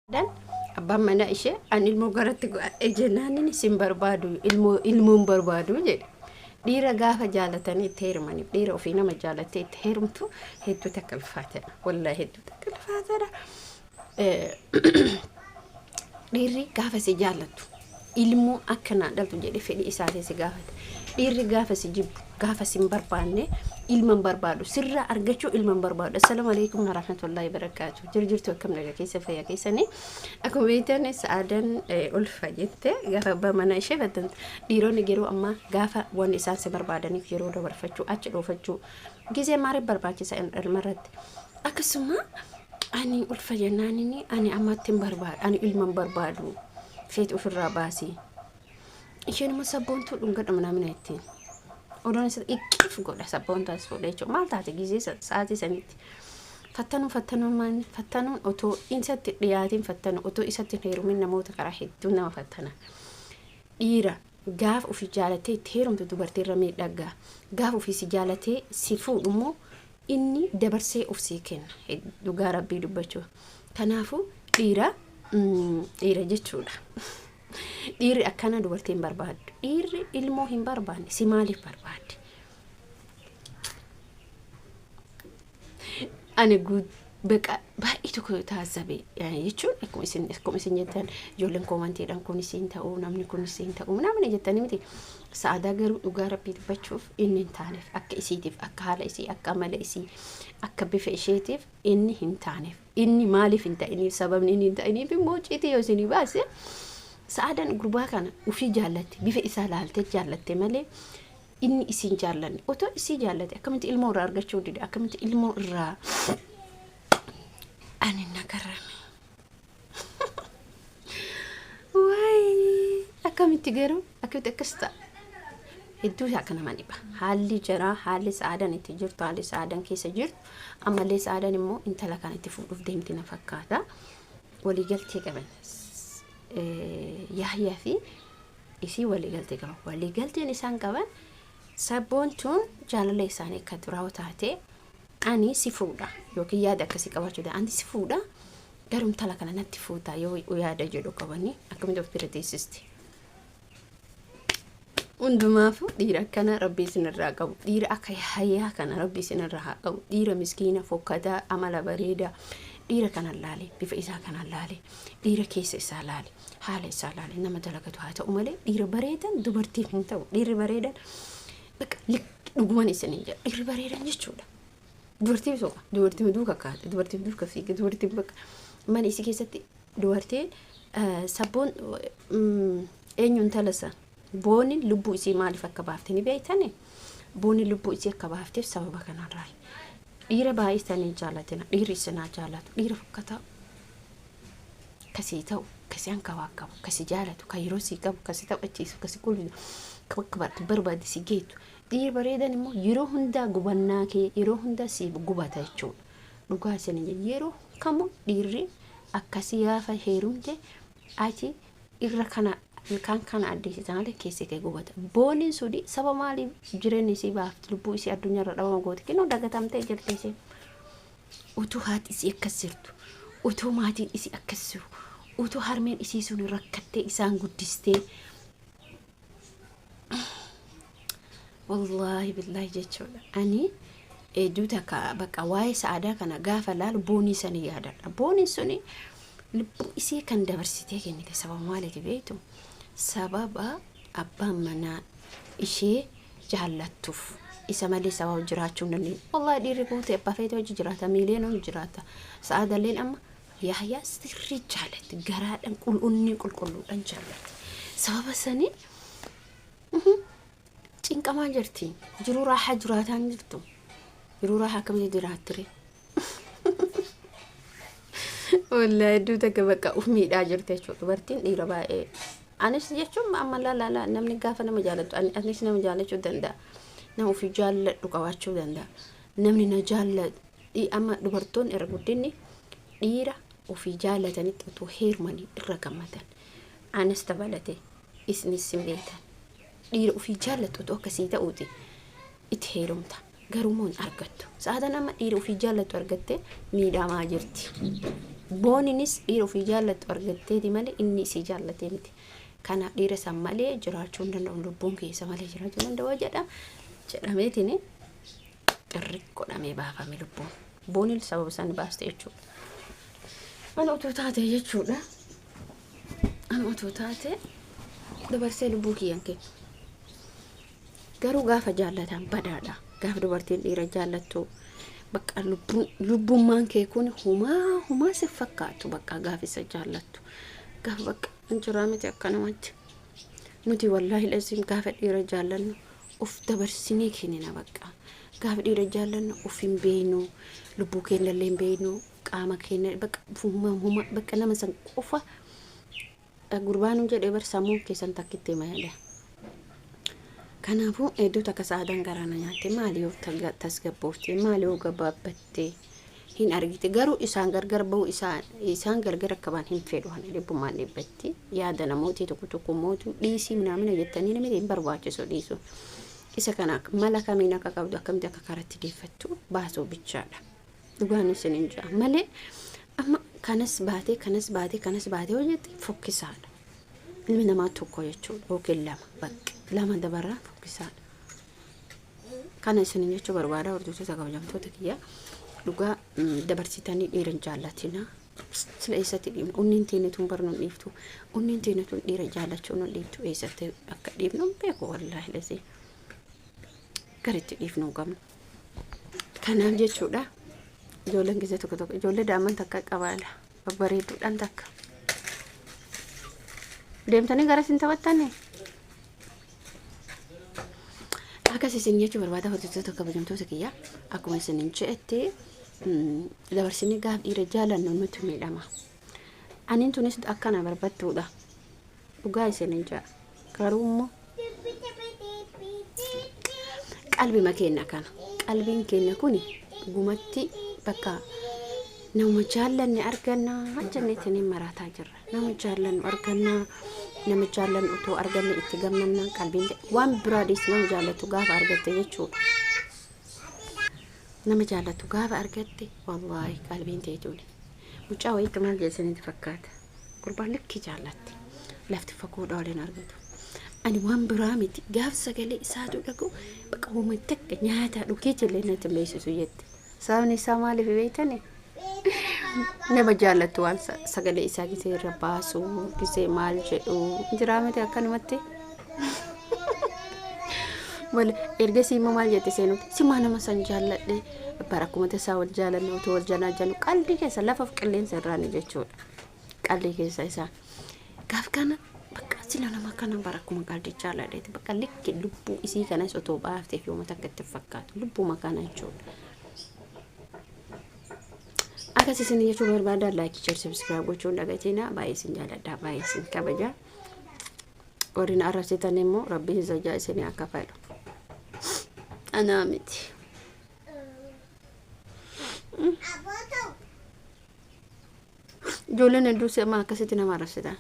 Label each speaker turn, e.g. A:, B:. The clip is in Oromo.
A: Dan abbaan manaa ishee an ilmoo garatti godhadhe jennaan inni sin barbaadu ilmoo ilmoon barbaadu jedhe. Dhiira gaafa jaalatanii itti heerumaniif dhiira ofii nama jaalattee itti heerumtu hedduu takka ulfaatadha. Wallaahi hedduu takka ulfaatadha. Dhiirri gaafa si jaallatu ilmoo akka naa dhaltu jedhee fedhii isaatiin si gaafata. Dhiirri gaafa si jibbu gaafa si hin barbaanne ilma hin barbaadu sirraa argachuu ilma hin barbaadu. Assalaamu alaikum warahmatullahi wabarakaatu. Jiru jirtu akkam nagaa keessa fayyaa keessanii. Akkuma beektan sa'aadan ulfa jette gaafa abbaa manaa ishee fattantu dhiironni yeroo ammaa gaafa wanni isaan si barbaadaniif yeroo dabarfachuu achi dhoofachuu gizee maaliif barbaachisa ilma irratti. Akkasuma ani ulfa jennaanini ani ammatti hin barbaadu ani ilma hin barbaadu feeti ofirraa baasii. Isheen immoo sabboontuu dhungadha manaamina ittiin. Odoon isa iqqif godha sabboontuu as fuudhee jechuudha. Maal taate gizee sa'aatii sanitti. Fattanuun fattanuun maal fattanuun otoo isatti dhiyaatiin fattanu otoo isatti hin heerumin namoota karaa hedduu nama fattana. Dhiira gaafa ofii jaalattee itti heerumtu dubartii irra miidhagaa. Gaafa ofii si jaalatee si fuudhu immoo inni dabarsee of sii kenna. Dhugaa rabbii dubbachuu. Kanaafuu dhiira dhiira jechuudha. Dhiirri akkana dubartii hin barbaaddu. Dhiirri ilmoo hin barbaanne si maaliif barbaadde? Ani baqa baay'ee tokko taazzabe jechuun akkuma isin jettan ijoolleen koomantiidhaan kun isin ta'uu namni kun isin ta'uu namni jettanii miti. Sa'aadaa garuu dhugaa rabbii dubbachuuf inni hin taaneef akka isiitiif akka haala isii akka amala isii akka bifa isheetiif inni hin taaneef. Inni maaliif hin ta'iniif sababni inni hin ta'iniif immoo icciitii yoo isinii baase sa'aadan gurbaa kana ufii jaallatte bifa isaa laaltee jaallatte malee inni isiin jaallanne otoo isii jaallate akkamitti ilmoo irraa argachuu dide akkamitti ilmoo irraa ani nagarrame wayi akkamitti garuu akkamitti akkas ta'a hedduu isaa akka nama dhiba haalli jaraa haalli sa'aadan itti jirtu haalli sa'aadan keessa jirtu ammallee sa'aadan immoo intala kana itti fuudhuuf deemti na fakkaata waliigaltee qaban yaahyaa fi isii waliigaltee qaban waliigalteen isaan qaban sabboontuun jaalala isaanii akka duraa taate ani si fuudha yookiin yaada akkasii qabaachuu danda'a ani si fuudha garuu intala kana natti fuuta yoo yaada jedhu qabanii akkamitti of bira teessisti. Hundumaafuu dhiira akkana rabbi isinirraa qabu. Dhiira akka hayyaa kana rabbi isinirraa haa qabu. Dhiira miskiina fokkataa amala bareedaa. Dhiira kana laale bifa isaa kana laale dhiira keessa isaa laale haala isaa laale nama dalagatu haa ta'u malee dhiira bareedan dubartiif hin ta'u. Dhiirri bareedan bakka dhuguman isiniin jedha dhiirri bareedan jechuudha. Dubartiin soba dubartiin duuka kaate dubartiin duuka fiige dubartiin bakka mana isii keessatti dubartiin sabboon eenyu intala san booniin lubbuu isii maaliif akka baafte ni beektani booniin lubbuu isii akka baafteef sababa kanarraa dhiira baay'isanii jaalatina dhiirri isinaa jaalatu dhiira fokkataa kasii ta'u kasii hankawaakkabu kasi jaalatu ka yeroo sii qabu kasi taphachiisu kasi kolfisu ka bakka barbaade si geettu Dhiirri bareedan immoo yeroo hundaa gubannaa kee yeroo hundaa siif gubata jechuudha. Dhugaa isin jedha yeroo kamuu dhiirri akkasii gaafa heerumte ati irra kana ilkaan kana addeessita malee keessi kee gubata. Booniin suni saba maaliif jireenya isii baafti lubbuu isii addunyaarra dhabama gooti kinoo dagatamtee jirti isiin. Utuu haati isii akkas jirtu utuu maatiin isii akkas jiru utuu harmeen isii sun rakkattee isaan guddistee Wallaahi billaahi jechuudha. Ani hedduu takka bakka waa'ee sa'aadaa kana gaafa laalu boonii sani yaadadha. Booniin suni lubbuu isii kan dabarsitee kennite sababa maaliiti beektu? Sababa abbaan manaa ishee jaallattuuf. Isa malee sababa jiraachuu hin dandeenye. Wallaahi dhiirri guutee abbaa feetee hojii jiraata miiliyoonaan jiraata. Sa'aadalleen amma Yahyaa sirrii jaalatti garaadhaan qulqulluu qulqulluudhaan jaallatti. Sababa saniin cinqamaa jirti. Jiruu raahaa jiraataa hin jirtu. Jiruu raahaa akkamitti jiraattire? Wallaahi hedduu takka bakka uf miidhaa jirti jechuudha. Dubartiin dhiira baay'ee. Anis jechuun amma laa laa namni gaafa nama jaallattu anis nama jaallachuu danda'a. Nama ofii jaalladhu qabaachuu danda'a. Namni na jaallatu amma dubartoonni irra guddinni dhiira ofii jaallatanitti otoo heerumanii irra gammadan. Anas dabalatee isinis hin beektan. Dhiira ofii jaallattu otoo akkasii ta'uuti itti heerumta. Garuu immoo hin argattu. Sa'aataan amma dhiira ofii jaallattu argattee miidhamaa jirti. Booninis dhiira ofii jaallattu argatteeti malee inni isii jaallatee miti. Kanaaf dhiira san malee jiraachuu hin danda'u, lubbuun keessa malee jiraachuu hin danda'u jedha jedhameetiin xirri godhamee baafame lubbuun. Booniin sababa san baaste jechuudha. Ani utuu taate jechuudha. Ani utuu taate dabarsee lubbuu kiyyan kennu. Garuu gaafa jaallatan badaadha. Gaafa dubartiin dhiira jaallattu bakka lubbummaan kee kun humaa humaa si fakkaatu bakka gaafa isa jaallattu. Gaafa bakka hin jiraa miti akkanumatti. Nuti wallaahi laziim gaafa dhiira jaallannu of dabarsinee kennina bakka. Gaafa dhiira jaallannu of hin beeknu, lubbuu keenya illee hin beeknu, qaama keenya bakka humaa humaa bakka nama san qofa. Gurbaan jedhee bar sammuun keessan takkitti hima jedhe. Kanaafuu hedduu takka sa'aadan garaa na nyaatte. Maali yoo tasgabboofte, maali yoo gabaabbatte hin argite? Garuu isaan gargar ba'uu, isaan gargar akka ba'an hin fedhu. Ani dhibbumaan dhibbatti yaada namootii tokko tokko mootu dhiisii minaamina jettanii namni hin barbaachisu dhiisu. Isa kana mala kamiin akka qabdu, akkamitti akka karatti deeffattu baasuu bichaadha. Dhugaan isin hin ja'a malee amma kanas baatee kanas baatee kanas baatee hojjette fokkisaadha. Ilmi namaa tokko jechuudha yookiin lama, bakka lama dabarraa fokkisaadha. Kana isin jechuu barbaada, hordoftoota kabajamtoota kiyya. Dhugaa dabarsitanii dhiira hin jaallatina. Sila eessatti dhiibna? Onneen teenya tun bar nun dhiiftu. Onneen teenya tun dhiira jaallachuu nun dhiiftu. Eessatti akka dhiibnu hin beeku, wallaahi lazii. Garitti dhiifnu hin qabnu. Kanaaf jechuudha, ijoolleen keessa tokko tokko ijoollee daa'imman takka qabaadha. Babbareedduudhaan takka. Deemtanii gara isin taphattanii? Akkas isin jechuu barbaada, hordoftoota kabajamtoota kiyya. Akkuma isin hin je'etti, dabarsinee gaaf dhiira jaalannu nutti miidhama. Aniin tunis akkana barbattuudha. Dhugaa isin hin ja'a. Garuu immoo qalbima keenya kana, qalbiin keenya kun dhugumatti bakka nama jaallanne argannaa jenneetiin hin maraataa jirra. Nama jaallannu argannaa, nama jaallannu otoo arganne itti gammannaa. Qalbiin waan biraa dhiis, nama jaallattu gaafa argatte jechuudha. Nama jaallattu gaafa argatte, wallaahi qalbiin teetuuni. Mucaa wayiitti maal jeessanitti fakkaata? Gurbaan likki jaallatti. Lafti fagoodha waliin argatu. Ani waan biraa miti, gaaf sagalee isaatu dhaga'u bakka uuma takka nyaataa dhugee jillee natti hin beeksisu jette. Sababni isaa maaliif beektani? Nama jaallattu waan sagalee isaa gisee irra baasu, gisee maal jedhu jiraa miti akkanumatti. Wal ergasii immoo maal jette seenutti? Simaa nama san jaalladhe bara akkuma tasaa wal jaalanne, otoo wal jalaa jennu qalbii keessa lafaaf qilleensa irraani jechuudha. Qalbii keessa isaa. Gaaf kana bakka sila nama kana bara akkuma qalbii jaalladheeti bakka likki lubbuu isii kanas otoo baafteef yooma takka itti fakkaatu lubbuma kana jechuudha. Akkas isin jechuu barbaada. Like, share, subscribe gochuun dagatina. Baay'ee isin jaalladha, baay'ee isin kabaja. Warri na arrabsitan immoo rabbiin zajaa isinii akka falu. Anaa miti. Ijoolleen hedduu si'ama akkasitti nama arrabsitan.